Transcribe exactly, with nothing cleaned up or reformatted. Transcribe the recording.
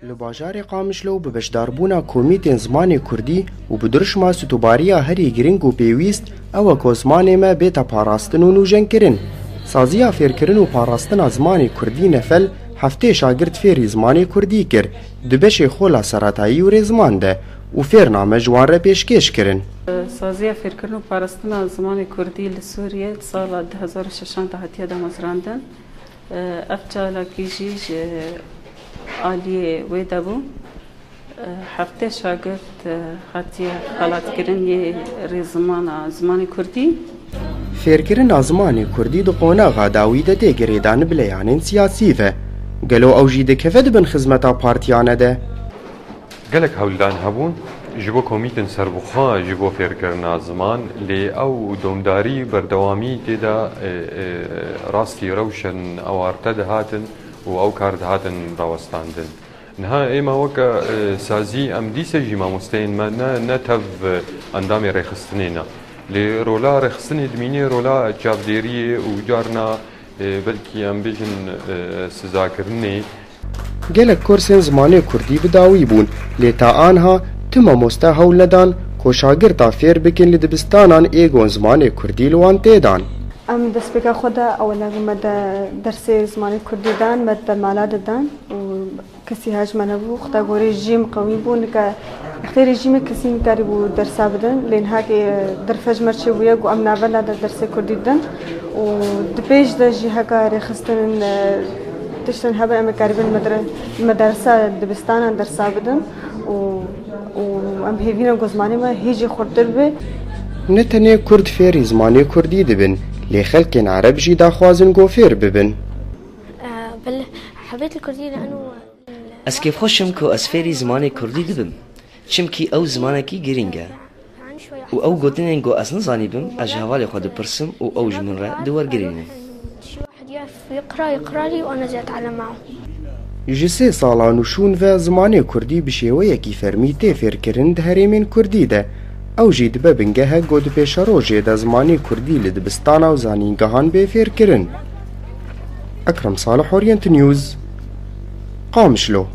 Li bajarê Qamişlo bi beşdarbûna komîtên zimanê kurdî û bi dirişma sûtûbariya herî giring û pêwîst, ew e ku zimanê me bête parastin û nûjenkirin. Saziya fêrkirin û parastina zimanê kurdî Nefel heftê şagirt fêrî zimanê kurdî kir, di beşê xola seretayî û rêziman de û fêrna me ji wan re pêşkêş kirin. Saziya fêrkirin û parastina zimanê kurdî li Sûriyê di sala du hezar û şeşan de hatiye damezrandin. Ev çalakî jî ji aliyê wê de bû. Heftê şagirt hatiye xelatkirin yê rêzimana zimanê kurdî. Fêrkirina zimanê kurdî di qonaxa dawî de tê girêdan bi leyanên siyasî ve. Gelo ew jî dikeve di bin xizmeta partiyane de? Gelek hewldan hebûn ji bo komîtên serbixwe ji bo fêrkirina ziman, lê ew domdarî berdewamî tê de, e, e, rastî rewşên ewarte dihatin û ew kar dihatin rawestandin. Niha ême weke, e, sazî em dîse jî mamosteyên me ne, ne tev, e, endamê rêxistinê ne. Lê rola rêxistinê dimîne rola çavdêriyê û carna, e, belkî em bêjin, e, sizakirinê. Gelek kursên zimanê kurdî bi dawî bûn, lê ta anha tu mamoste hewl nedan ku şagirta fêr bikin li dibistanan ê gon zimanê kurdî li wan tê dan. Em destpêka xwe de ewela me de dersê zimanê kurdî dan, me de mala de dan û kesî haj me nebû. Xweda gorê rejîm qewî bû, nika wextê rejîmê kesî nikarîbû dersa bidin. Lê niha ke derfej me çêbûye ku em navenda de dersê kurdî didin û di pêş de jî heka rêxistin, e, tiştin hebe em ê karibin medre-, medersa dibistanan dersa bidin û, û em hêvî ne ku zimanê me hê jî xurtir be. Ne tenê kurd fêrî zimanê kurdî dibin, lê xelkên ereb jî daxwazin ku fêr bibin. آه، بل حبيت الكردية لأنه Ez kêfxweş im ku ez fêrî zimanê kurdî dibim, çimkî ew zimanekî girîng e. Û ew gotinên ku ez nizanîbim, ez ji hevalê xwe dipirsim û ew ji min re diwergirînin. شي واحد يعرف يقرأ يقرأ لي وأنا أجي أتعلم معه. Ji sê sala nûşûn ve zimanê kurdî bi şêweyekî fermî tê fêrkirin di herêmên kurdî de. Ew jî dibe bingehek ku di pêşerojê de zimanê kurdî li dibistana û zanîngehan bê fêrkirin. Ekrem Salih, Orient News, Qamişlo.